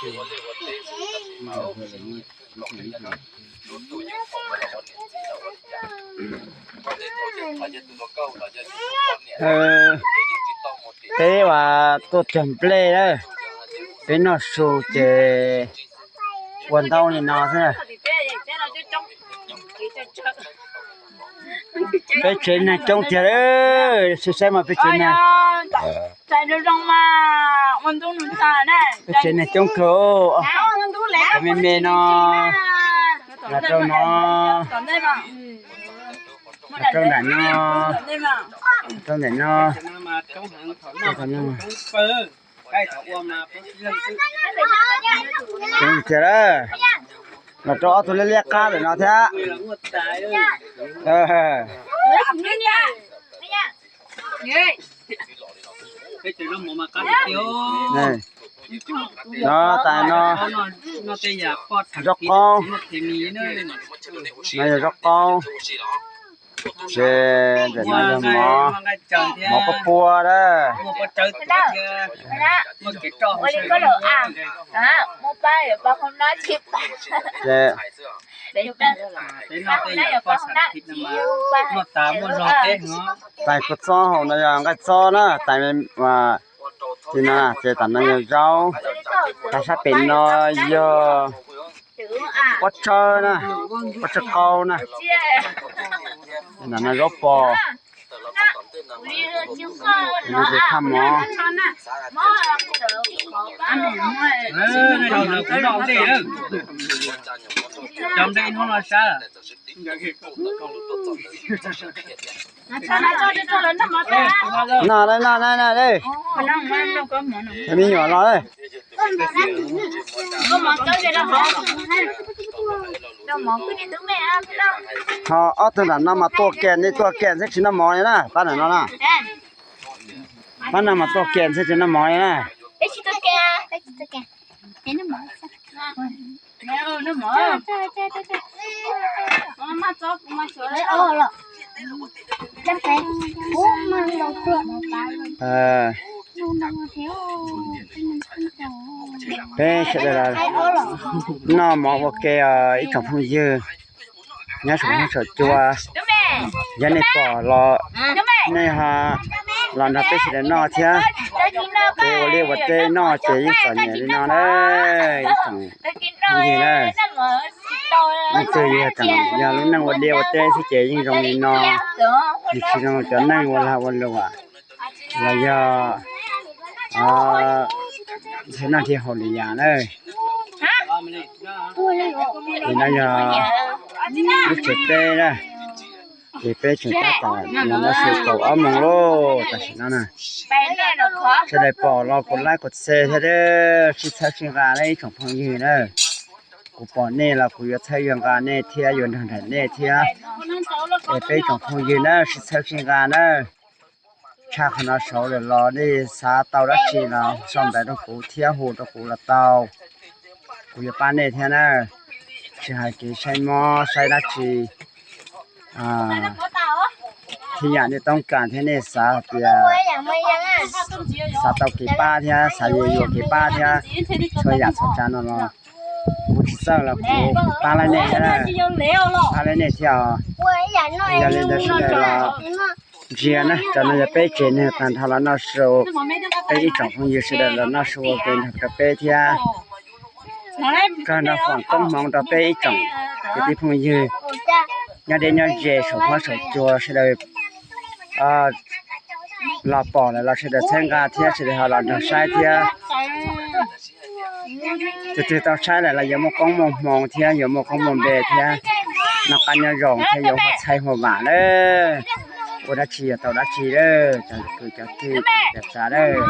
Peb uas tuaj cog nplej na, peb noj su ces ua ntau li no xwb. Peb tsev neeg coob tiag, saib saib mas peb tsev neeg, peb tsev neeg coob kawg. Cov me me no, los rau no, los rau nram no, rau nram no. Coob tiag, los rau ob tug liab liab qab ntawm no thiab. No tas no, zaub qaub, no yog zaub qaub, ces ntawm no yog mov, mov pab pua na. Tais kua txob hauv no yog nqaij txob na, tais, ces no ces tam no yog zaub, tas sab pem no yog pob tsawb na, pob tsawb qaub na. Tam no zaub pos, no ces thaj mov. Noj, noj, noj, noj, me nyuam los. Ho ob tug nram no mas tuaj kiag, nej tuaj kiag xwb tsis noj mov li na, pab nram no na. Pab no mas tuaj kiag xwb tsis noj mov li na. Peb sawv daws noj mov ua ke os ib tsoom phooj ywg nyob saum huab saum cua. Yog nej pom los nej ho los nrog peb sawv daws noj thiab. Peb ua liaj ua teb noj ces yeej txom nyem li no na ib tsoom phooj ywg na. Leej twg yog tseem yog lub neej ua liaj ua teb xwb ces yeej zoo li no, nws tsis zoo cov neej ua lag ua luam los yog nrhiav noj nrhiav haus li yam na. Ces no yog lub tsev teb na, ces peb tseem tab tom los noj su kaum ob moos lauj tam sim no na. Sawv daws pom los kuv like kuv share thiab, sib txhawb sib nqa na ib tsoom phooj ywg na. Kuv pom nej los kuv yuav txhawb yuav nqa nej thiab yuav nrog nraim nej thiab. Es peb ib tsoom phooj ywg na sib txhawb sib nqa na. Tshaj qhov no saud lawm los nej xav tau dab tsi los sau ntawv rau kuv thiab hu rau kuv los tau. Kuv yuav pab nej thiab na. Tsis hais kev saib mob saib dab tsi, thiab yam nej toob kas thiab nej xav hais tias xav tau kev pab thiab xav yuav yuav kev pab thiab txhua yam txhua tsav no los kuv tsis txawj los kuv pab laib nej thiab, pab laib nej thiab os. Yog li ntawd sawv daws los ntsia na, tam no yog peb tsev neeg tag nrho los noj su, peb ib tsoom phooj ywg sawv daws los noj su ua ke nrog rau peb thiab. Kawg nrog foom koob hmoov rau peb ib tsoom kwv tij phooj ywg nyob deb nyob ze saum huab saum cua sawv daws los pom lawm los sawv daws txhawb nqa thiab sawv daws ho los nrog saib thiab. Tus twg tau saib lawm los yuav muaj koob muaj hmoov thiab yuav muaj koob muaj npe thiab noj qab nyob zoo thiab yuav huaj txhawb huaj vam lawm. Ua dab tsi yuav tau dab tsi lawm, cov kwv cov tij cov tsav lawm.